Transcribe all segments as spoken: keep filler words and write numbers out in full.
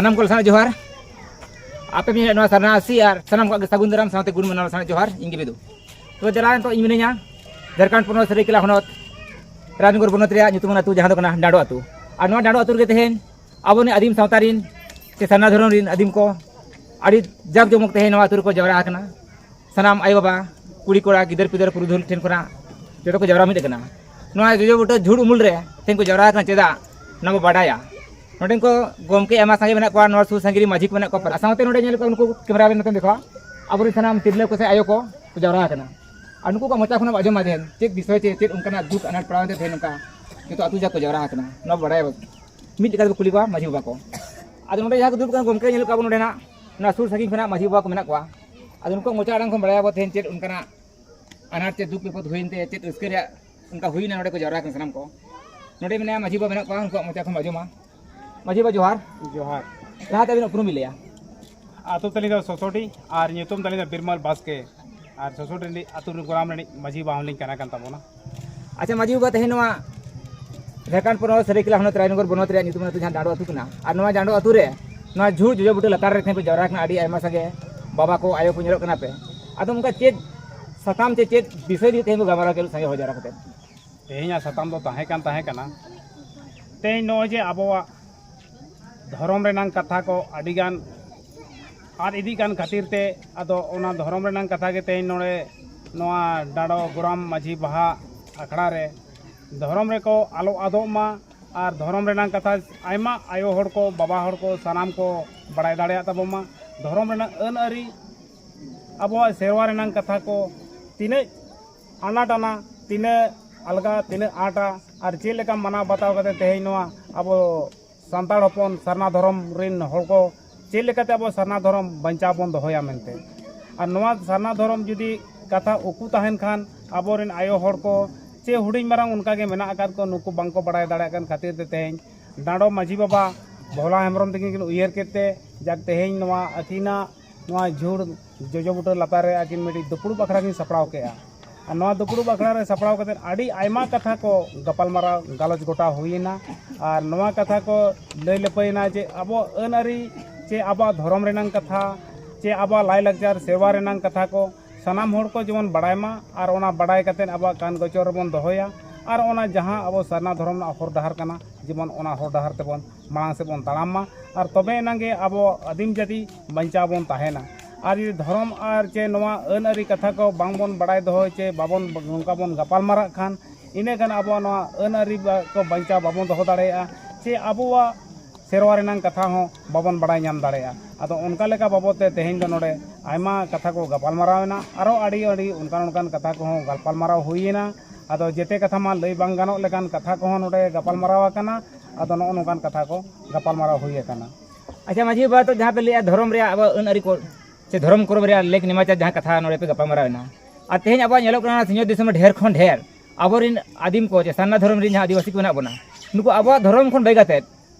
ᱥᱟᱱᱟᱢ ᱠᱚ ᱞᱟᱥᱟᱱᱟᱜ ᱡᱚᱦᱟᱨ᱾ ᱟᱯᱮ ᱯᱮ ᱧᱮᱞᱮᱫ ᱱᱚᱣᱟ ᱥᱟᱨᱱᱟ ᱟᱹᱥᱤ ᱟᱨ ᱥᱟᱱᱟᱢ ᱠᱚᱣᱟᱜ ᱜᱮ ᱥᱟᱹᱜᱩᱱ ᱫᱟᱨᱟᱢ ᱥᱟᱶᱛᱮ ᱜᱩᱱ ᱢᱟᱱᱟᱣ ᱞᱟᱥᱟᱱᱟᱜ ᱡᱚᱦᱟᱨ᱾ ᱤᱧ ᱜᱮ ᱵᱤᱫᱩ᱾ ᱛᱚ ᱡᱟᱞᱟ ᱱᱤᱛᱚᱜ ᱤᱧ ᱢᱤᱱᱟᱹᱧᱟ ᱡᱷᱟᱲᱠᱷᱚᱸᱰ ᱯᱚᱱᱚᱛ ᱥᱟᱹᱨᱟᱹᱭᱠᱮᱞᱟ ᱦᱚᱱᱚᱛ ᱨᱟᱡᱽᱱᱚᱜᱚᱨ ᱵᱚᱱᱚᱛ ᱨᱮᱭᱟᱜ ᱧᱩᱛᱩᱢᱟᱱ ᱟᱹᱛᱩ ᱡᱟᱦᱟᱸ ᱫᱚ ᱠᱟᱱᱟ ᱰᱟᱸᱰᱚ ᱟᱹᱛᱩ᱾ ᱟᱨ ᱱᱚᱣᱟ ᱰᱟᱸᱰᱚ ᱟᱹᱛᱩ ᱨᱮᱜᱮ ᱛᱮᱦᱮᱧ ᱟᱵᱚ ᱱᱤᱭᱟᱹ ᱟᱹᱫᱤᱢ ᱥᱟᱶᱛᱟ ᱨᱤᱱ ᱥᱮ ᱥᱟᱨᱱᱟ ᱫᱷᱚᱨᱚᱢ ᱨᱤᱱ ᱟᱹᱫᱤᱢ ᱠᱚ ᱟᱹᱰᱤ ᱡᱟᱠ ᱡᱚᱢᱚᱠ ᱛᱮᱦᱮᱧ ᱱᱚᱣᱟ ᱟᱹᱛᱩ ᱨᱮᱠᱚ ᱡᱟᱣᱨᱟ ᱟᱠᱟᱱᱟ᱾ ᱥᱟᱱᱟᱢ ᱟᱭᱳᱼᱵᱟᱵᱟ, ᱠᱩᱲᱤ ᱠᱚᱲᱟ, ᱜᱤᱫᱟᱹᱨ ᱯᱤᱫᱟᱹᱨ, ᱯᱩᱨᱩᱫᱷᱩᱞ ᱴᱷᱮᱱ ᱠᱷᱚᱱᱟᱜ ᱡᱚᱛᱚ ᱠᱚ ᱡᱟᱣᱨᱟ ᱢᱤᱫ ᱟᱠᱟᱱᱟ᱾ ᱱᱚᱣᱟ ᱡᱚᱡᱚ ᱵᱩᱴᱟᱹ ᱡᱷᱩᱲ ᱩᱢᱩᱞ ᱨᱮ ᱛᱮᱦᱮᱧ ᱠᱚ ᱡᱟᱣᱨᱟ ᱟᱠᱟᱱᱟ, ᱪᱮᱫᱟᱜ ᱚᱱᱟ ᱵᱚ ᱵᱟᱰᱟᱭᱟ᱾ ᱱᱚᱰᱮᱱ ᱠᱚ ᱜᱚᱢᱠᱮ ᱟᱭᱢᱟ ᱥᱟᱸᱜᱮ ᱢᱮᱱᱟᱜ ᱠᱚᱣᱟ, ᱱᱚᱣᱟ ᱥᱩᱨ ᱥᱟᱺᱜᱤᱧ ᱨᱮ ᱢᱟᱹᱡᱷᱤ ᱠᱚ ᱢᱮᱱᱟᱜ ᱠᱚᱣᱟ, ᱟᱨ ᱥᱟᱶᱛᱮ ᱱᱚᱰᱮ ᱧᱮᱞ ᱠᱚᱣᱟ ᱱᱩᱠᱩ ᱠᱮᱢᱮᱨᱟ ᱢᱮᱱ ᱱᱚᱛᱮ ᱫᱮᱠᱷᱟᱣᱟ, ᱟᱵᱚᱨᱮᱱ ᱥᱟᱱᱟᱢ ᱛᱤᱨᱞᱟᱹ ᱠᱚ ᱥᱮ ᱟᱭᱳ ᱠᱚ ᱠᱚ ᱡᱟᱣᱨᱟ ᱟᱠᱟᱱᱟ᱾ ᱟᱨ ᱱᱩᱠᱩ ᱠᱚᱣᱟᱜ ᱢᱚᱪᱟ ᱠᱷᱚᱱᱟᱜ ᱟᱸᱡᱚᱢᱟ ᱡᱮ ᱪᱮᱫ ᱵᱤᱥᱚᱭ ᱛᱮ, ᱪᱮᱫ ᱚᱱᱠᱟᱱᱟᱜ ᱫᱩᱠ ᱟᱱᱟᱴ ᱯᱟᱲᱟᱣ ᱮᱱᱛᱮ ᱛᱮᱦᱮᱧ ᱱᱚᱝᱠᱟ ᱡᱚᱛᱚ ᱟᱹᱛᱩ ᱡᱟᱠ ᱠᱚ ᱡᱟᱣᱨᱟ ᱟᱠᱟᱱᱟ, ᱱᱚᱣᱟ ᱵᱟᱰᱟᱭ ᱢᱤᱫ ᱞᱮᱠᱟ ᱛᱮᱵᱚ ᱠᱩᱞᱤ ᱠᱚᱣᱟ ᱢᱟᱹᱡᱷᱤ ᱵᱟᱵᱟ ᱠᱚ᱾ ᱟᱫᱚ ᱱᱚᱰᱮ ᱡᱟᱦᱟᱸ ᱠᱚ ᱫᱩᱲᱩᱵ ᱠᱟᱱᱟ ᱜᱚᱢᱠᱮ ᱧᱮᱞ ᱠᱚᱣᱟ ᱵᱚᱱ ᱱᱚᱰᱮ ᱱᱟᱜ, ᱱᱚᱣᱟ ᱥᱩᱨ ᱥᱟᱺᱜᱤᱧ ᱠᱷᱚᱱᱟᱜ ᱢᱟᱹᱡᱷᱤ ᱵᱟᱵᱟ ᱠᱚ ᱢᱮᱱᱟᱜ ᱠᱚᱣᱟ᱾ ᱟᱫᱚ ᱱᱩᱠᱩᱣᱟᱜ ᱢᱚᱪᱟ ᱟᱲᱟᱝ ᱠᱷᱚᱱ ᱵᱟᱲᱟᱭᱟᱵᱚ ᱛᱮᱦᱮᱧ ᱪᱮᱫ ᱚᱱᱠᱟᱱᱟᱜ ᱟᱱᱟᱴ, ᱪᱮᱫ ᱫᱩᱠ ᱵᱤᱯᱚᱫ ᱦᱩᱭᱮᱱ ᱛᱮ, ᱪᱮᱫ ᱨᱟᱹᱥᱠᱟᱹ ᱨᱮᱭᱟᱜ ᱚᱱᱠᱟ ᱦᱩᱭᱱᱟ, ᱱᱚᱰᱮ ᱠᱚ ᱡᱟᱣᱨᱟ ᱟᱠᱟᱱ ᱥᱟᱱᱟᱢ ᱠᱚ᱾ ᱱᱚᱰᱮ ᱢᱮᱱᱟᱭᱟ ᱢᱟᱹᱡᱷᱤ ᱵᱟᱵᱟ ᱢᱮᱱᱟᱜ ᱠᱚᱣᱟ, ᱩᱱᱠᱩᱣᱟᱜ ᱢᱚᱪᱟ ᱠᱷᱚᱱ ᱟᱸᱡᱚᱢᱟ᱾ ᱢᱟᱹᱡᱷᱤ ᱵᱟᱵᱟ ᱡᱚᱦᱟᱨ᱾ ᱡᱚᱦᱟᱨ᱾ ᱞᱟᱦᱟᱛᱮ ᱟᱹᱵᱤᱱᱟᱜ ᱩᱯᱨᱩᱢ ᱵᱤᱱ ᱞᱟᱹᱭᱟ᱾ ᱟᱹᱛᱩ ᱛᱟᱹᱞᱤᱧ ᱫᱚ ᱥᱚᱥᱚᱰᱤ ᱟᱨ ᱧᱩᱛᱩᱢ ᱛᱟᱹᱞᱤᱧ ᱫᱚ ᱵᱤᱨᱢᱟᱞ ᱵᱟᱥᱠᱮ ᱟᱨ ᱥᱚᱥᱚᱰᱤ ᱨᱤᱱᱤᱡ ᱟᱹᱛᱩ ᱨᱤᱱ ᱜᱚᱨᱟᱢ ᱨᱤᱱᱤᱡ ᱢᱟᱹᱡᱷᱤ ᱵᱟᱵᱟ ᱦᱚᱸᱞᱤᱧ ᱠᱟᱱᱟ ᱠᱟᱱ ᱛᱟᱵᱚᱱᱟ᱾ ᱟᱪᱪᱷᱟ ᱢᱟᱹᱡᱷᱤ ᱵᱟᱵᱟ, ᱛᱮᱦᱮᱧ ᱱᱚᱣᱟ ᱡᱷᱟᱲᱠᱷᱚᱸᱰ ᱯᱚᱱᱚᱛ ᱥᱟᱹᱨᱟᱹᱭᱠᱮᱞᱟ ᱦᱚᱱᱚᱛ ᱨᱟᱡᱽᱱᱚᱜᱚᱨ ᱵᱚᱱᱚᱛ ᱨᱮᱭᱟᱜ ᱧᱩᱛᱩᱢ ᱟᱹᱛᱩ ᱡᱟᱦᱟᱸ ᱰᱟᱸᱰᱚ ᱟᱹᱛᱩ ᱠᱟᱱᱟ, ᱟᱨ ᱱᱚᱣᱟ ᱰᱟᱸᱰᱚ ᱟᱹᱛᱩ ᱨᱮ ᱱᱚᱣᱟ ᱡᱷᱩᱲ ᱡᱚᱡᱚ ᱵᱩᱴᱟᱹ ᱞᱟᱛᱟᱨ ᱨᱮ ᱛᱮᱦᱮᱧ ᱯᱮ ᱡᱟᱣᱨᱟ ᱟᱠᱟᱱᱟ, ᱟᱹᱰᱤ ᱟᱭᱢᱟ ᱥᱟᱸᱜᱮ ᱵᱟᱵᱟ ᱠᱚ ᱟᱭᱳ ᱠᱚ ᱧᱮᱞᱚᱜ ᱠᱟᱱᱟ ᱯᱮ᱾ ᱟᱫᱚ ᱚᱱᱠᱟ ᱪᱮᱫ ᱥᱟᱛᱟᱢ ᱪᱮ ᱪᱮᱫ ᱵᱤᱥᱚᱭ ᱤᱫᱤ ᱠᱟᱛᱮ ᱛᱮᱦᱮᱧ ᱵᱚ ᱜᱟᱞᱢᱟᱨᱟᱣ ᱠᱮᱫ ᱥᱟᱸᱜᱮ ᱦᱚᱲ ᱡᱟᱣᱨᱟ ᱠᱟᱛᱮ? ᱛᱮᱦᱮᱧᱟᱜ ᱥᱟᱛᱟᱢ ᱫᱚ ᱛᱟᱦᱮᱸ ᱠᱟᱱ ᱛᱟᱦᱮᱸ ᱠᱟᱱᱟ, ᱛᱮᱦᱮᱧ ᱱᱚᱜᱼᱚᱭ ᱡᱮ ᱟᱵᱚᱣᱟᱜ ᱫᱷᱚᱨᱚᱢ ᱨᱮᱱᱟᱝ ᱠᱟᱛᱷᱟ ᱠᱚ ᱟᱹᱰᱤᱜᱟᱱ ᱟᱫ ᱤᱫᱤᱜ ᱠᱟᱱ ᱠᱷᱟᱹᱛᱤᱨ ᱛᱮ, ᱟᱫᱚ ᱚᱱᱟ ᱫᱷᱚᱨᱚᱢ ᱨᱮᱱᱟᱝ ᱠᱟᱛᱷᱟ ᱜᱮ ᱛᱮᱦᱮᱧ ᱱᱚᱰᱮ ᱱᱚᱣᱟ ᱰᱟᱸᱰᱚ ᱜᱚᱨᱟᱢ ᱢᱟᱹᱡᱷᱤ ᱵᱟᱦᱟ ᱟᱠᱷᱲᱟ ᱨᱮ ᱫᱷᱚᱨᱚᱢ ᱨᱮᱠᱚ ᱟᱞᱚ ᱟᱫᱚᱜ ᱢᱟ, ᱟᱨ ᱫᱷᱚᱨᱚᱢ ᱨᱮᱱᱟᱝ ᱠᱟᱛᱷᱟ ᱟᱭᱢᱟ ᱟᱭᱳ ᱦᱚᱲ ᱠᱚ, ᱵᱟᱵᱟ ᱦᱚᱲ ᱠᱚ, ᱥᱟᱱᱟᱢ ᱠᱚ ᱵᱟᱲᱟᱭ ᱫᱟᱲᱮᱭᱟᱜ ᱛᱟᱵᱚᱱ ᱢᱟ᱾ ᱫᱷᱚᱨᱚᱢ ᱨᱮᱱᱟᱜ ᱟᱹᱱ ᱟᱹᱨᱤ, ᱟᱵᱚᱣᱟᱜ ᱥᱮᱨᱣᱟ ᱨᱮᱱᱟᱝ ᱠᱟᱛᱷᱟ ᱠᱚ ᱛᱤᱱᱟᱹᱜ ᱟᱱᱟᱴ ᱟᱱᱟ, ᱛᱤᱱᱟᱹᱜ ᱟᱞᱜᱟ, ᱛᱤᱱᱟᱹᱜ ᱟᱸᱴᱟ, ᱟᱨ ᱪᱮᱫ ᱞᱮᱠᱟ ᱢᱟᱱᱟᱣ ᱵᱟᱛᱟᱣ ᱠᱟᱛᱮ ᱛᱮᱦᱮᱧ ᱱᱚᱣᱟ ᱟᱵᱚ ᱥᱟᱱᱛᱟᱲ ᱦᱚᱯᱚᱱ ᱥᱟᱨᱱᱟ ᱫᱷᱚᱨᱚᱢ ᱨᱮᱱ ᱦᱚᱲ ᱠᱚ ᱪᱮᱫ ᱞᱮᱠᱟᱛᱮ ᱟᱵᱚ ᱥᱟᱨᱱᱟ ᱫᱷᱚᱨᱚᱢ ᱵᱟᱧᱪᱟᱣ ᱵᱚᱱ ᱫᱚᱦᱚᱭᱟ ᱢᱮᱱᱛᱮ᱾ ᱟᱨ ᱱᱚᱣᱟ ᱥᱟᱨᱱᱟ ᱫᱷᱚᱨᱚᱢ ᱡᱩᱫᱤ ᱠᱟᱛᱷᱟ ᱩᱠᱩ ᱛᱟᱦᱮᱱ ᱠᱷᱟᱱ, ᱟᱵᱚᱨᱮᱱ ᱟᱭᱳ ᱦᱚᱲ ᱠᱚ ᱪᱮ ᱦᱩᱰᱤᱧ ᱢᱟᱨᱟᱝ ᱚᱱᱠᱟ ᱜᱮ ᱢᱮᱱᱟᱜ ᱟᱠᱟᱫ ᱠᱚ, ᱱᱩᱠᱩ ᱵᱟᱝᱠᱚ ᱵᱟᱲᱟᱭ ᱫᱟᱲᱮᱭᱟᱜ ᱠᱟᱱ ᱠᱷᱟᱹᱛᱤᱨ ᱛᱮ ᱛᱮᱦᱮᱧ ᱰᱟᱸᱰᱚ ᱢᱟᱹᱡᱷᱤ ᱵᱟᱵᱟ ᱵᱷᱳᱞᱟ ᱦᱮᱢᱵᱨᱚᱢ ᱛᱟᱹᱠᱤᱱ ᱠᱤᱱ ᱩᱭᱦᱟᱹᱨ ᱠᱮᱫ ᱛᱮ ᱡᱟᱠ ᱛᱮᱦᱮᱧ ᱱᱚᱣᱟ ᱟᱹᱠᱤᱱᱟᱜ ᱱᱚᱣᱟ ᱡᱷᱩᱲ ᱡᱚᱡᱚ ᱵᱩᱴᱟᱹ ᱞᱟᱛᱟᱨ ᱨᱮ ᱟᱹᱠᱤᱱ ᱢᱤᱫᱴᱤᱡ ᱫᱩᱯᱲᱩᱵ ᱟᱠᱷᱲᱟ ᱠᱤᱱ ᱥᱟᱯᱲᱟᱣ ᱠᱮᱫᱼᱟ᱾ ᱟᱨ ᱱᱚᱣᱟ ᱫᱩᱯᱲᱩᱵ ᱟᱠᱷᱲᱟ ᱨᱮ ᱥᱟᱯᱲᱟᱣ ᱠᱟᱛᱮ ᱟᱹᱰᱤ ᱟᱭᱢᱟ ᱠᱟᱛᱷᱟ ᱠᱚ ᱜᱟᱯᱟᱞᱢᱟᱨᱟᱣ ᱜᱟᱞᱚᱪ ᱜᱚᱴᱟ ᱦᱩᱭᱮᱱᱟ᱾ ᱟᱨ ᱱᱚᱣᱟ ᱠᱟᱛᱷᱟ ᱠᱚ ᱞᱟᱹᱭ ᱞᱟᱹᱯᱟᱹᱭᱮᱱᱟ ᱡᱮ ᱟᱵᱚ ᱟᱹᱱ ᱟᱹᱨᱤ ᱪᱮ ᱟᱵᱚᱣᱟᱜ ᱫᱷᱚᱨᱚᱢ ᱨᱮᱱᱟᱝ ᱠᱟᱛᱷᱟ ᱪᱮ ᱟᱵᱚᱣᱟᱜ ᱞᱟᱭᱼᱞᱟᱠᱪᱟᱨ ᱥᱮᱨᱣᱟ ᱨᱮᱱᱟᱝ ᱠᱟᱛᱷᱟ ᱠᱚ ᱥᱟᱱᱟᱢ ᱦᱚᱲ ᱠᱚ ᱡᱮᱢᱚᱱ ᱵᱟᱲᱟᱭ ᱢᱟ ᱟᱨ ᱚᱱᱟ ᱵᱟᱲᱟᱭ ᱠᱟᱛᱮ ᱟᱵᱚᱣᱟᱜ ᱠᱟᱱ ᱜᱚᱪᱚᱨ ᱨᱮᱵᱚᱱ ᱫᱚᱦᱚᱭᱟ᱾ ᱟᱨ ᱚᱱᱟ ᱡᱟᱦᱟᱸ ᱟᱵᱚ ᱥᱟᱨᱱᱟ ᱫᱷᱚᱨᱚᱢ ᱨᱮᱱᱟᱜ ᱦᱚᱨ ᱰᱟᱦᱟᱨ ᱠᱟᱱᱟ, ᱡᱮᱢᱚᱱ ᱚᱱᱟ ᱦᱚᱨ ᱰᱟᱦᱟᱨ ᱛᱮᱵᱚᱱ ᱢᱟᱲᱟᱝ ᱥᱮᱫ ᱵᱚᱱ ᱛᱟᱲᱟᱢ ᱢᱟ᱾ ᱟᱨ ᱛᱚᱵᱮ ᱮᱱᱟᱝ ᱜᱮ ᱟᱵᱚ ᱟᱹᱫᱤᱢ ᱡᱟᱹᱛᱤ ᱵᱟᱧᱪᱟᱣ ᱵᱚᱱ ᱛᱟᱦᱮᱱᱟ᱾ ᱟᱨ ᱡᱩᱫᱤ ᱫᱷᱚᱨᱚᱢ ᱟᱨ ᱪᱮ ᱱᱚᱣᱟ ᱟᱹᱱ ᱟᱹᱨᱤ ᱠᱟᱛᱷᱟ ᱠᱚ ᱵᱟᱝ ᱵᱚᱱ ᱵᱟᱲᱟᱭ ᱫᱚᱦᱚᱭ ᱪᱮ ᱵᱟᱵᱚᱱ, ᱱᱚᱝᱠᱟ ᱵᱚᱱ ᱜᱟᱯᱟᱞ ᱢᱟᱨᱟᱜ ᱠᱷᱟᱱ, ᱤᱱᱟᱹ ᱠᱷᱟᱱ ᱟᱵᱚᱣᱟᱜ ᱱᱚᱣᱟ ᱟᱹᱱ ᱟᱹᱨᱤ ᱵᱟ-, ᱠᱚ ᱵᱟᱧᱪᱟᱣ ᱵᱟᱵᱚᱱ ᱫᱚᱦᱚ ᱫᱟᱲᱮᱭᱟᱜᱼᱟ, ᱪᱮ ᱟᱵᱚᱣᱟᱜ ᱥᱮᱨᱣᱟ ᱨᱮᱱᱟᱝ ᱠᱟᱛᱷᱟ ᱦᱚᱸ ᱵᱟᱵᱚᱱ ᱵᱟᱲᱟᱭ ᱧᱟᱢ ᱫᱟᱲᱮᱭᱟᱜᱼᱟ᱾ ᱟᱫᱚ ᱚᱱᱠᱟ ᱞᱮᱠᱟ ᱵᱟᱵᱚᱫ ᱛᱮ ᱛᱮᱦᱮᱧ ᱫᱚ ᱱᱚᱰᱮ ᱟᱭᱢᱟ ᱠᱟᱛᱷᱟ ᱠᱚ ᱜᱟᱯᱟᱞᱢᱟᱨᱟᱣ ᱮᱱᱟ, ᱟᱨᱚ ᱟᱹᱰᱤ ᱟᱹᱰᱤ ᱚᱱᱠᱟᱱ ᱚᱱᱠᱟᱱ ᱠᱟᱛᱷᱟ ᱠᱚᱦᱚᱸ ᱜᱟᱯᱟᱞᱢᱟᱨᱟᱣ ᱦᱩᱭᱮᱱᱟ᱾ ᱟᱫᱚ ᱡᱮᱛᱮ ᱠᱟᱛᱷᱟ ᱢᱟ ᱞᱟᱹᱭ ᱵᱟᱝ ᱜᱟᱱᱚᱜ ᱞᱮᱠᱟᱱ ᱠᱟᱛᱷᱟ ᱠᱚᱦᱚᱸ ᱱᱚᱰᱮ ᱜᱟᱯᱟᱞᱢᱟᱨᱟᱣ ᱟᱠᱟᱱᱟ᱾ ᱟᱫᱚ ᱱᱚᱜᱼᱚ ᱱᱚᱝᱠᱟᱱ ᱠᱟᱛᱷᱟ ᱠᱚ ᱜᱟᱯᱟᱞᱢᱟᱨᱟᱣ ᱦᱩᱭ ᱟᱠᱟᱱᱟ᱾ ᱟᱪᱪᱷᱟ ᱢᱟᱹᱡᱷᱤ ᱵᱟᱵᱟ, ᱛᱚ ᱡᱟᱦᱟᱸ ᱯᱮ ᱞᱟᱹᱭᱮᱫᱼᱟ ᱫᱷᱚᱨᱚᱢ ᱨᱮᱭᱟᱜ ᱟᱵᱚ ᱟᱹᱱ ᱟᱹᱨᱤ ᱠᱚ ᱥᱮ ᱫᱷᱚᱨᱚᱢ ᱠᱚᱨᱚᱢ ᱨᱮᱭᱟᱜ ᱞᱮᱠ ᱱᱮᱢᱟᱪᱟᱨ ᱡᱟᱦᱟᱸ ᱠᱟᱛᱷᱟ ᱱᱚᱰᱮ ᱯᱮ ᱜᱟᱯᱟᱞᱢᱟᱨᱟᱣ ᱮᱱᱟ, ᱟᱨ ᱛᱮᱦᱮᱧ ᱟᱵᱚᱣᱟᱜ ᱧᱮᱞᱚᱜ ᱠᱟᱱᱟ ᱥᱤᱧᱚᱛ ᱫᱤᱥᱚᱢ ᱨᱮ ᱰᱷᱮᱨ ᱠᱷᱚᱱ ᱰᱷᱮᱨ ᱟᱵᱚᱨᱮᱱ ᱟᱹᱫᱤᱢ ᱠᱚ ᱪᱮ ᱥᱟᱨᱱᱟ ᱫᱷᱚᱨᱚᱢ ᱨᱮᱱ ᱡᱟᱦᱟᱸ ᱟᱹᱫᱤᱵᱟᱹᱥᱤ ᱠᱚ ᱢᱮᱱᱟᱜ ᱵᱚᱱᱟ, ᱱᱩᱠᱩ ᱟᱵᱚᱣᱟᱜ ᱫᱷᱚᱨᱚᱢ ᱠᱷᱚᱱ ᱵᱟᱹᱜᱤ ᱠᱟᱛᱮᱫ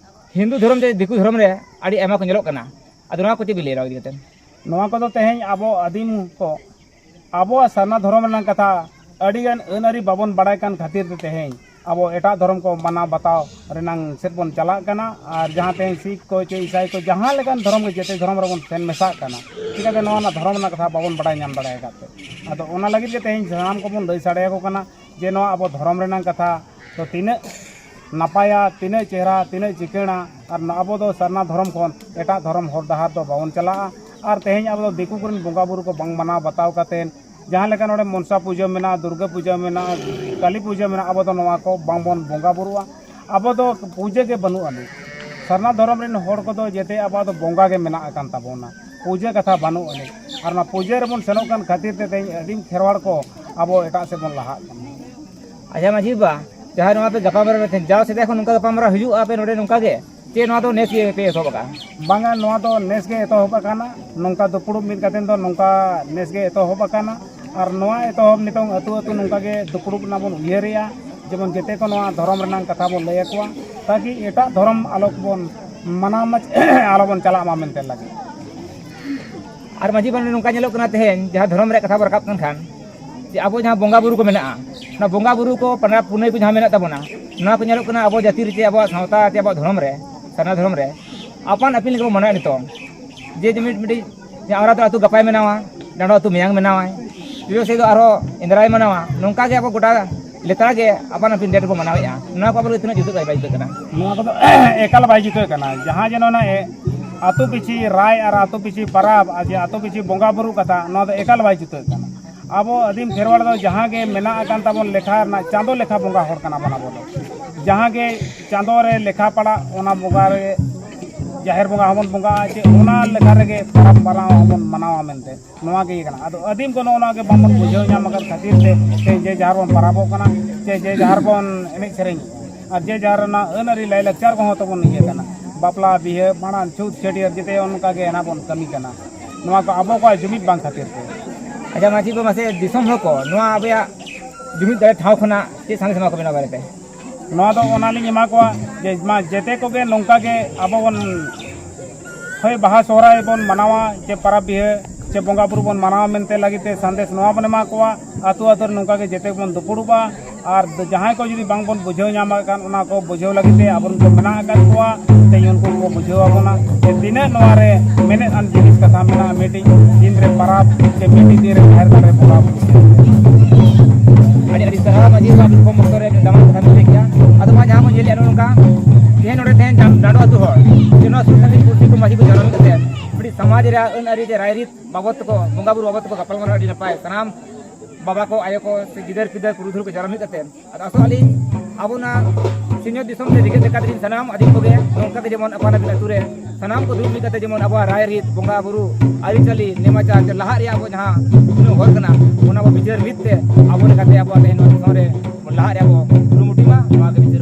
ᱦᱤᱱᱫᱩ ᱫᱷᱚᱨᱚᱢ ᱪᱮ ᱫᱤᱠᱩ ᱫᱷᱚᱨᱚᱢ ᱨᱮ ᱟᱹᱰᱤ ᱟᱭᱢᱟ ᱠᱚ ᱧᱮᱞᱚᱜ ᱠᱟᱱᱟ᱾ ᱟᱫᱚ ᱱᱚᱣᱟ ᱠᱚ ᱪᱮᱫ ᱵᱤᱱ ᱞᱟᱹᱭᱟ ᱱᱚᱣᱟ ᱤᱫᱤ ᱠᱟᱛᱮᱫ? ᱱᱚᱣᱟ ᱠᱚᱫᱚ ᱛᱮᱦᱮᱧ ᱟᱵᱚ ᱟᱹᱫᱤᱢ ᱠᱚ ᱟᱵᱚᱣᱟᱜ ᱥᱟᱨᱱᱟ ᱫᱷᱚᱨᱚᱢ ᱨᱮᱱᱟᱜ ᱠᱟᱛᱷᱟ ᱟᱹᱰᱤᱜᱟᱱ ᱟᱹᱱ ᱟᱹᱨᱤ ᱵᱟᱵᱚᱱ ᱵᱟᱲᱟᱭ ᱠᱟᱱ ᱠᱷᱟᱹᱛᱤᱨ ᱛᱮ ᱛᱮᱦᱮᱧ ᱟᱵᱚ ᱮᱴᱟᱜ ᱫᱷᱚᱨᱚᱢ ᱠᱚ ᱢᱟᱱᱟᱣ ᱵᱟᱛᱟᱣ ᱨᱮᱱᱟᱝ ᱥᱮᱫ ᱵᱚᱱ ᱪᱟᱞᱟᱜ ᱠᱟᱱᱟ᱾ ᱟᱨ ᱡᱟᱦᱟᱸ ᱛᱮᱦᱮᱧ ᱥᱤᱠᱷ ᱠᱚ ᱪᱮ ᱤᱥᱟᱭ ᱠᱚ ᱡᱟᱦᱟᱸ ᱞᱮᱠᱟᱱ ᱫᱷᱚᱨᱚᱢ ᱜᱮ ᱡᱮᱛᱮ ᱫᱷᱚᱨᱚᱢ ᱨᱮᱵᱚᱱ ᱥᱮᱱ ᱢᱮᱥᱟᱜ ᱠᱟᱱᱟ, ᱪᱤᱠᱟᱹᱛᱮ ᱱᱚᱣᱟ ᱨᱮᱱᱟᱜ ᱫᱷᱚᱨᱚᱢ ᱨᱮᱱᱟᱜ ᱠᱟᱛᱷᱟ ᱵᱟᱵᱚᱱ ᱵᱟᱲᱟᱭ ᱧᱟᱢ ᱫᱟᱲᱮ ᱟᱠᱟᱫ ᱛᱮ᱾ ᱟᱫᱚ ᱚᱱᱟ ᱞᱟᱹᱜᱤᱫ ᱜᱮ ᱛᱮᱦᱮᱧ ᱥᱟᱱᱟᱢ ᱠᱚᱵᱚᱱ ᱞᱟᱹᱭ ᱥᱟᱰᱮ ᱟᱠᱚ ᱠᱟᱱᱟ ᱡᱮ ᱱᱚᱣᱟ ᱟᱵᱚ ᱫᱷᱚᱨᱚᱢ ᱨᱮᱱᱟᱝ ᱠᱟᱛᱷᱟ ᱫᱚ ᱛᱤᱱᱟᱹᱜ ᱱᱟᱯᱟᱭᱟ, ᱛᱤᱱᱟᱹᱜ ᱪᱮᱦᱨᱟ, ᱛᱤᱱᱟᱹᱜ ᱪᱤᱠᱟᱹᱬᱟ᱾ ᱟᱨ ᱟᱵᱚ ᱫᱚ ᱥᱟᱨᱱᱟ ᱫᱷᱚᱨᱚᱢ ᱠᱷᱚᱱ ᱮᱴᱟᱜ ᱫᱷᱚᱨᱚᱢ ᱦᱚᱨ ᱰᱟᱦᱟᱨ ᱫᱚ ᱵᱟᱵᱚᱱ ᱪᱟᱞᱟᱜᱼᱟ᱾ ᱟᱨ ᱛᱮᱦᱮᱧ ᱟᱵᱚ ᱫᱚ ᱫᱤᱠᱩ ᱠᱚᱨᱮᱱ ᱵᱚᱸᱜᱟ ᱵᱩᱨᱩ ᱠᱚ ᱵᱟᱝ ᱢᱟᱱᱟᱣ ᱵᱟᱛᱟᱣ ᱠᱟᱛᱮᱫ, ᱡᱟᱦᱟᱸ ᱞᱮᱠᱟ ᱱᱚᱰᱮ ᱢᱚᱱᱥᱟ ᱯᱩᱡᱟᱹ ᱢᱮᱱᱟᱜᱼᱟ, ᱫᱩᱨᱜᱟᱹ ᱯᱩᱡᱟᱹ ᱢᱮᱱᱟᱜᱼᱟ, ᱠᱟᱹᱞᱤ ᱯᱩᱡᱟᱹ ᱢᱮᱱᱟᱜᱼᱟ, ᱟᱵᱚ ᱫᱚ ᱱᱚᱣᱟ ᱠᱚ ᱵᱟᱝᱵᱚᱱ ᱵᱚᱸᱜᱟ ᱵᱩᱨᱩᱜᱼᱟ᱾ ᱟᱵᱚ ᱫᱚ ᱯᱩᱡᱟᱹ ᱜᱮ ᱵᱟᱹᱱᱩᱜ ᱟᱹᱱᱤᱡ᱾ ᱥᱟᱨᱱᱟ ᱫᱷᱚᱨᱚᱢ ᱨᱮᱱ ᱦᱚᱲ ᱠᱚᱫᱚ ᱡᱮᱛᱮ ᱟᱵᱚᱣᱟᱜ ᱫᱚ ᱵᱚᱸᱜᱟ ᱜᱮ ᱢᱮᱱᱟᱜ ᱟᱠᱟᱱ ᱛᱟᱵᱚᱱᱟ, ᱯᱩᱡᱟᱹ ᱠᱟᱛᱷᱟ ᱵᱟᱹᱱᱩᱜ ᱟᱹᱱᱤᱡ᱾ ᱟᱨ ᱚᱱᱟ ᱯᱩᱡᱟᱹ ᱨᱮᱵᱚᱱ ᱥᱮᱱᱚᱜ ᱠᱟᱱ ᱠᱷᱟᱹᱛᱤᱨ ᱛᱮ ᱛᱮᱦᱮᱧ ᱟᱹᱫᱤᱢ ᱠᱷᱮᱨᱣᱟᱲ ᱠᱚ ᱟᱵᱚ ᱮᱴᱟᱜ ᱥᱮᱫ ᱵᱚᱱ ᱞᱟᱦᱟᱜ ᱠᱟᱱᱟ᱾ ᱟᱪᱪᱷᱟ ᱢᱟᱹᱡᱷᱤ ᱵᱟᱵᱟ, ᱡᱟᱦᱟᱸ ᱱᱚᱣᱟ ᱯᱮ ᱜᱟᱯᱟᱞᱢᱟᱨᱟᱣ ᱮᱫ ᱛᱟᱦᱮᱸᱫ, ᱡᱟᱣ ᱥᱮᱫᱟᱭ ᱠᱷᱚᱱ ᱱᱚᱝᱠᱟ ᱜᱟᱯᱟᱞᱢᱟᱨᱟᱣ ᱦᱩᱭᱩᱜᱼᱟ ᱟᱯᱮ ᱱᱚᱰᱮ ᱱᱚᱝᱠᱟ ᱜᱮ, ᱪᱮ ᱱᱚᱣᱟ ᱫᱚ ᱱᱮᱥ ᱜᱮ ᱯᱮ ᱮᱛᱚᱦᱚᱵ ᱟᱠᱟᱫᱼᱟ? ᱵᱟᱝᱟ, ᱱᱚᱣᱟ ᱫᱚ ᱱᱮᱥ ᱜᱮ ᱮᱛᱚᱦᱚᱵ ᱟᱠᱟᱱᱟ᱾ ᱱᱚᱝᱠᱟ ᱫᱩᱯᱲᱩᱵ ᱢᱤᱫ ᱠᱟᱛᱮ ᱫᱚ ᱱᱚᱝᱠᱟ ᱱᱮᱥ ᱜᱮ ᱮᱛᱚᱦᱚᱵ ᱟᱠᱟᱱᱟ᱾ ᱟᱨ ᱱᱚᱣᱟ ᱮᱛᱚᱦᱚᱵ ᱱᱤᱛᱚᱝ ᱟᱹᱛᱩ ᱟᱹᱛᱩ ᱱᱚᱝᱠᱟ ᱜᱮ ᱫᱩᱯᱲᱩᱵ ᱨᱮᱱᱟᱜ ᱵᱚᱱ ᱩᱭᱦᱟᱹᱨᱮᱜᱼᱟ, ᱡᱮᱢᱚᱱ ᱡᱮᱛᱮ ᱠᱚ ᱱᱚᱣᱟ ᱫᱷᱚᱨᱚᱢ ᱨᱮᱱᱟᱜ ᱠᱟᱛᱷᱟ ᱵᱚᱱ ᱞᱟᱹᱭ ᱟᱠᱚᱣᱟ, ᱛᱟᱠᱤ ᱮᱴᱟᱜ ᱫᱷᱚᱨᱚᱢ ᱟᱞᱚ ᱵᱚᱱ ᱢᱟᱱᱟᱣ ᱢᱟ, ᱟᱞᱚ ᱵᱚᱱ ᱪᱟᱞᱟᱜ ᱢᱟ ᱢᱮᱱᱛᱮ ᱞᱟᱹᱜᱤᱫ᱾ ᱟᱨ ᱢᱟᱹᱡᱷᱤ ᱵᱟᱵᱟ, ᱱᱚᱝᱠᱟ ᱧᱮᱞᱚᱜ ᱠᱟᱱᱟ ᱛᱮᱦᱮᱧ ᱡᱟᱦᱟᱸ ᱫᱷᱚᱨᱚᱢ ᱨᱮᱭᱟᱜ ᱠᱟᱛᱷᱟ ᱵᱚᱱ ᱨᱟᱠᱟᱵ ᱠᱟᱱ ᱠᱷᱟᱱ, ᱡᱮ ᱟᱵᱚ ᱡᱟᱦᱟᱸ ᱵᱚᱸᱜᱟ ᱵᱩᱨᱩ ᱠᱚ ᱢᱮᱱᱟᱜᱼᱟ, ᱚᱱᱟ ᱵᱚᱸᱜᱟ ᱵᱩᱨᱩ ᱠᱚ, ᱯᱚᱨᱚᱵᱽ ᱯᱩᱱᱟᱹᱭ ᱠᱚ ᱡᱟᱦᱟᱸ ᱢᱮᱱᱟᱜ ᱛᱟᱵᱚᱱᱟ, ᱱᱚᱣᱟ ᱠᱚ ᱧᱮᱞᱚᱜ ᱠᱟᱱᱟ ᱟᱵᱚ ᱡᱟᱹᱛᱤ ᱨᱮ ᱪᱮ ᱟᱵᱚᱣᱟᱜ ᱥᱟᱶᱛᱟ ᱪᱮ ᱟᱵᱚᱣᱟᱜ ᱫᱷᱚᱨᱚᱢ ᱨᱮ, ᱥᱟᱨᱱᱟ ᱫᱷᱚᱨᱚᱢ ᱨᱮ ᱟᱯᱟᱱ ᱟᱹᱯᱤᱱ ᱞᱮᱠᱟ ᱵᱚᱱ ᱢᱟᱱᱟᱣᱮᱫ ᱱᱤᱛᱚᱝ᱾ ᱡᱮ ᱡᱩᱢᱤᱫ ᱢᱤᱫᱴᱤᱡ, ᱡᱮ ᱟᱢᱨᱟ ᱫᱚ ᱟᱹᱛᱩ ᱜᱟᱯᱟᱭ ᱢᱮᱱᱟᱣᱟ, ᱰᱟᱸᱰᱚ ᱟᱹᱛᱩ ᱢᱮᱭᱟᱝ ᱢᱮᱱᱟᱣᱟᱭ, ᱡᱩᱫᱟᱹ ᱥᱮᱫ ᱫᱚ ᱟᱨᱦᱚᱸ ᱮᱸᱫᱽᱨᱟᱭ ᱢᱟᱱᱟᱣᱟ᱾ ᱱᱚᱝᱠᱟ ᱜᱮ ᱟᱵᱚ ᱜᱚᱴᱟ ᱞᱮᱛᱟᱲ ᱜᱮ ᱟᱯᱟᱱ ᱟᱹᱯᱤᱱ ᱰᱮᱴ ᱵᱚᱱ ᱢᱟᱱᱟᱣᱮᱫᱼᱟ᱾ ᱱᱚᱣᱟ ᱠᱚ ᱟᱵᱚ ᱞᱟᱹᱜᱤᱫ ᱛᱤᱱᱟᱹᱜ ᱡᱩᱛᱩᱜ ᱵᱟᱭ ᱡᱩᱛᱩᱜ ᱠᱟᱱᱟ? ᱱᱚᱣᱟ ᱠᱚᱫᱚ ᱮᱠᱟᱞ ᱵᱟᱭ ᱡᱩᱛᱩᱜ ᱠᱟᱱᱟ᱾ ᱡᱟᱦᱟᱸ ᱡᱮ ᱱᱚᱣᱟ ᱮ-, ᱟᱹᱛᱩ ᱯᱤᱪᱷᱤ ᱨᱟᱭ ᱟᱨ ᱟᱹᱛᱩ ᱯᱤᱪᱷᱤ ᱯᱟᱨᱟᱵᱽ ᱟᱨ ᱡᱮ ᱟᱹᱛᱩ ᱯᱤᱪᱷᱤ ᱵᱚᱸᱜᱟ ᱵᱩᱨᱩ ᱠᱟᱛᱷᱟ, ᱱᱚᱣᱟ ᱫᱚ ᱮᱠᱟᱞ ᱵᱟᱭ ᱡᱩᱛᱩᱜ ᱠᱟᱱᱟ᱾ ᱟᱵᱚ ᱟᱹᱫᱤᱢ ᱠᱷᱮᱨᱣᱟᱲ ᱫᱚ ᱡᱟᱦᱟᱸ ᱜᱮ ᱢᱮᱱᱟᱜ ᱟᱠᱟᱱ ᱛᱟᱵᱚᱱ, ᱞᱮᱠᱷᱟ ᱨᱮᱱᱟᱜ ᱪᱟᱸᱫᱚ ᱞᱮᱠᱷᱟ ᱵᱚᱸᱜᱟ ᱦᱚᱲ ᱠᱟᱱᱟ ᱵᱚᱱ ᱟᱵᱚ ᱫᱚ᱾ ᱡᱟᱦᱟᱸ ᱜᱮ ᱪᱟᱸᱫᱚ ᱨᱮ ᱞᱮᱠᱷᱟ ᱯᱟᱲᱟᱜ, ᱚᱱᱟ ᱵᱚᱸᱜᱟ ᱨᱮ ᱡᱟᱦᱮᱨ ᱵᱚᱸᱜᱟ ᱦᱚᱸᱵᱚᱱ ᱵᱚᱸᱜᱟᱜᱼᱟ, ᱪᱮ ᱚᱱᱟ ᱞᱮᱠᱷᱟ ᱨᱮᱜᱮ ᱯᱚᱨᱚᱵᱽ ᱯᱟᱞᱟᱣ ᱦᱚᱸᱵᱚᱱ ᱢᱟᱱᱟᱣᱟ ᱢᱮᱱᱛᱮ, ᱱᱚᱣᱟ ᱜᱮ ᱤᱭᱟᱹ ᱠᱟᱱᱟ᱾ ᱟᱫᱚ ᱟᱹᱫᱤᱢ ᱠᱚ ᱱᱚᱜᱼᱚ ᱱᱚᱣᱟ ᱜᱮ ᱵᱟᱝᱵᱚᱱ ᱵᱩᱡᱷᱟᱹᱣ ᱧᱟᱢ ᱟᱠᱟᱫ ᱠᱷᱟᱹᱛᱤᱨ ᱛᱮ ᱛᱮᱦᱮᱧ ᱡᱮ ᱡᱟᱦᱟᱨ ᱵᱚᱱ ᱯᱟᱨᱟᱵᱚᱜ ᱠᱟᱱᱟ, ᱪᱮ ᱡᱮ ᱡᱟᱦᱟᱨ ᱵᱚᱱ ᱮᱱᱮᱡ ᱥᱮᱨᱮᱧ, ᱟᱨ ᱡᱮ ᱡᱟᱦᱟᱨ ᱨᱮᱱᱟᱜ ᱟᱹᱱ ᱟᱹᱨᱤ ᱞᱟᱭᱼᱞᱟᱠᱪᱟᱨ ᱠᱚᱦᱚᱸ ᱛᱟᱵᱚᱱ ᱤᱭᱟᱹ ᱠᱟᱱᱟ, ᱵᱟᱯᱞᱟ ᱵᱤᱦᱟᱹ ᱵᱷᱟᱸᱰᱟᱱ ᱪᱷᱩᱛ ᱪᱷᱟᱹᱴᱭᱟᱹᱨ ᱡᱮᱛᱮ ᱚᱱᱠᱟ ᱜᱮ ᱚᱱᱟ ᱵᱚᱱ ᱠᱟᱹᱢᱤ ᱠᱟᱱᱟ᱾ ᱱᱚᱣᱟ ᱠᱚ ᱟᱵᱚ ᱠᱚᱣᱟᱜ ᱡᱩᱢᱤᱫ ᱵᱟᱝ ᱠᱷᱟᱹᱛᱤᱨ ᱛᱮ᱾ ᱟᱪᱪᱷᱟ ᱢᱟᱹᱡᱷᱤ ᱵᱟᱵᱟ, ᱢᱟᱥᱮ ᱫᱤᱥᱚᱢ ᱦᱚᱲ ᱠᱚ ᱱᱚᱣᱟ ᱟᱵᱚᱭᱟᱜ ᱡᱩᱢᱤᱫ ᱫᱟᱲᱮ ᱴᱷᱟᱶ ᱠᱷᱚᱱᱟᱜ ᱪᱮᱫ ᱥᱟᱸᱫᱮᱥ ᱮᱢᱟ ᱠᱚ ᱵᱮᱱᱟ ᱵᱟᱨᱮᱛᱮ? ᱱᱚᱣᱟ ᱫᱚ ᱚᱱᱟᱞᱤᱧ ᱮᱢᱟ ᱠᱚᱣᱟ ᱡᱮ ᱢᱟ ᱡᱮᱛᱮ ᱠᱚᱜᱮ ᱱᱚᱝᱠᱟ ᱜᱮ ᱟᱵᱚ ᱵᱚᱱ, ᱦᱳᱭ, ᱵᱟᱦᱟ ᱥᱚᱦᱨᱟᱭ ᱵᱚᱱ ᱢᱟᱱᱟᱣᱟ, ᱪᱮ ᱯᱟᱨᱟᱵᱽ ᱵᱤᱦᱟᱹ, ᱪᱮ ᱵᱚᱸᱜᱟ ᱵᱩᱨᱩ ᱵᱚᱱ ᱢᱟᱱᱟᱣᱟ ᱢᱮᱱᱛᱮ ᱞᱟᱹᱜᱤᱫ ᱛᱮ ᱥᱟᱸᱫᱮᱥ ᱱᱚᱣᱟ ᱵᱚᱱ ᱮᱢᱟ ᱠᱚᱣᱟ᱾ ᱟᱹᱛᱩ ᱟᱹᱛᱩ ᱨᱮ ᱱᱚᱝᱠᱟ ᱜᱮ ᱡᱮᱛᱮ ᱵᱚᱱ ᱫᱩᱯᱩᱲᱩᱵᱼᱟ᱾ ᱟᱨ ᱡᱟᱦᱟᱸᱭ ᱠᱚ ᱡᱩᱫᱤ ᱵᱟᱝ ᱵᱚᱱ ᱵᱩᱡᱷᱟᱹᱣ ᱧᱟᱢ ᱟᱠᱟᱫ ᱠᱷᱟᱱ, ᱚᱱᱟ ᱠᱚ ᱵᱩᱡᱷᱟᱹᱣ ᱞᱟᱹᱜᱤᱫ ᱛᱮ ᱟᱵᱚᱨᱮᱱ ᱠᱚ ᱢᱮᱱᱟᱜ ᱟᱠᱟᱫ ᱠᱚᱣᱟ, ᱛᱮᱦᱮᱧ ᱩᱱᱠᱩ ᱠᱚ ᱵᱩᱡᱷᱟᱹᱣ ᱟᱵᱚᱱᱟ ᱡᱮ ᱛᱤᱱᱟᱹᱜ ᱱᱚᱣᱟ ᱨᱮ ᱢᱮᱱᱮᱫ ᱟᱱ ᱡᱤᱱᱤᱥ ᱠᱟᱛᱷᱟ ᱢᱮᱱᱟᱜᱼᱟ, ᱢᱤᱫᱴᱤᱡ ᱫᱤᱱ ᱨᱮ ᱯᱟᱨᱟᱵᱽ ᱥᱮ ᱢᱤᱫᱴᱤᱡ ᱫᱤᱱ ᱨᱮ ᱡᱟᱦᱮᱨ ᱜᱟᱲ ᱨᱮ ᱵᱚᱸᱜᱟ ᱵᱩᱨᱩ᱾ ᱟᱹᱰᱤ ᱟᱹᱰᱤ ᱥᱟᱨᱦᱟᱣ ᱢᱟᱹᱡᱷᱤ ᱵᱟᱵᱟ, ᱟᱹᱰᱤ ᱠᱚᱢ ᱚᱠᱛᱚ ᱨᱮ ᱫᱟᱢᱟᱱ ᱠᱟᱛᱷᱟ ᱵᱤᱱ ᱞᱟᱹᱭ ᱠᱮᱫᱟ᱾ ᱟᱫᱚ ᱢᱟ ᱡᱟᱦᱟᱸ ᱵᱚᱱ ᱧᱮᱞᱮᱫᱼᱟ ᱱᱚᱜᱼᱚ ᱱᱚᱝᱠᱟ, ᱛᱮᱦᱮᱧ ᱱᱚᱰᱮ ᱛᱮᱦᱮᱧ ᱰᱟᱸ-, ᱰᱟᱸᱰᱚ ᱟᱹᱛᱩ ᱦᱚᱲ ᱥᱮ ᱱᱚᱣᱟ ᱥᱩᱨ ᱥᱟᱺᱜᱤᱧ ᱯᱩᱲᱥᱤ ᱠᱚ ᱢᱟᱹᱡᱷᱤ ᱠᱚ ᱡᱟᱱᱟᱢ ᱠᱟᱛᱮ ᱢᱤᱫᱴᱤᱡ ᱥᱚᱢᱟᱡᱽ ᱨᱮᱭᱟᱜ ᱟᱹᱱ ᱟᱹᱨᱤ ᱨᱮ ᱨᱟᱭᱨᱤᱛ ᱵᱟᱵᱚᱫ ᱛᱮᱠᱚ, ᱵᱚᱸᱜᱟ ᱵᱩᱨᱩ ᱵᱟᱵᱚᱫ ᱛᱮᱠᱚ ᱜᱟᱯᱟᱞᱢᱟᱨᱟᱣ ᱟᱹᱰᱤ ᱱᱟᱯᱟᱭ᱾ ᱥᱟᱱᱟᱢ ᱵᱟᱵᱟ ᱠᱚ, ᱟᱭᱳ ᱠᱚ ᱥᱮ ᱜᱤᱫᱟᱹᱨ ᱯᱤᱫᱟᱹᱨ ᱯᱩᱨᱩᱫᱷᱩᱞ ᱠᱚ ᱡᱟᱱᱟᱢ ᱦᱩᱭᱩᱜ ᱠᱟᱛᱮ, ᱟᱫᱚ ᱟᱥᱚᱜ ᱟᱹᱞᱤᱧ ᱟᱵᱚ ᱱᱚᱣᱟ ᱥᱤᱧᱚᱛ ᱫᱤᱥᱚᱢ ᱨᱮ ᱡᱮᱜᱮᱛ ᱡᱟᱠᱟᱛ ᱨᱤᱱ ᱥᱟᱱᱟᱢ ᱟᱹᱫᱤᱢ ᱠᱚᱜᱮ ᱱᱚᱝᱠᱟ ᱜᱮ ᱡᱮᱢᱚᱱ ᱟᱯᱟᱱ ᱟᱹᱯᱤᱱ ᱟᱹᱛᱩ ᱨᱮ ᱥᱟᱱᱟᱢ ᱠᱚ ᱫᱩᱲᱩᱵ ᱢᱤᱫ ᱠᱟᱛᱮ ᱡᱮᱢᱚᱱ ᱟᱵᱚᱣᱟᱜ ᱨᱟᱭᱨᱤᱛ, ᱵᱚᱸᱜᱟ ᱵᱩᱨᱩ, ᱟᱹᱨᱤᱪᱟᱹᱞᱤ, ᱱᱮᱢᱟᱪᱟᱨ ᱪᱮ ᱞᱟᱦᱟᱜ ᱨᱮᱭᱟᱜ ᱟᱵᱚ ᱡᱟᱦᱟᱸ ᱩᱛᱱᱟᱹᱣ ᱦᱚᱨ ᱠᱟᱱᱟ, ᱚᱱᱟ ᱵᱚ ᱵᱤᱪᱟᱹᱨ ᱢᱤᱫ ᱛᱮ ᱟᱵᱚ ᱞᱮᱠᱟᱛᱮ ᱟᱵᱚᱣᱟᱜ ᱛᱮᱦᱮᱧ ᱱᱚᱣᱟ ᱫᱤᱥᱚᱢ ᱨᱮ ᱞᱟᱦᱟᱜ ᱨᱮᱭᱟᱜ ᱵᱚ ᱠᱩᱨᱩᱢᱩᱴᱩᱭ ᱢᱟ, ᱱᱚᱣᱟ ᱜᱮ ᱵᱤᱪᱟᱹᱨ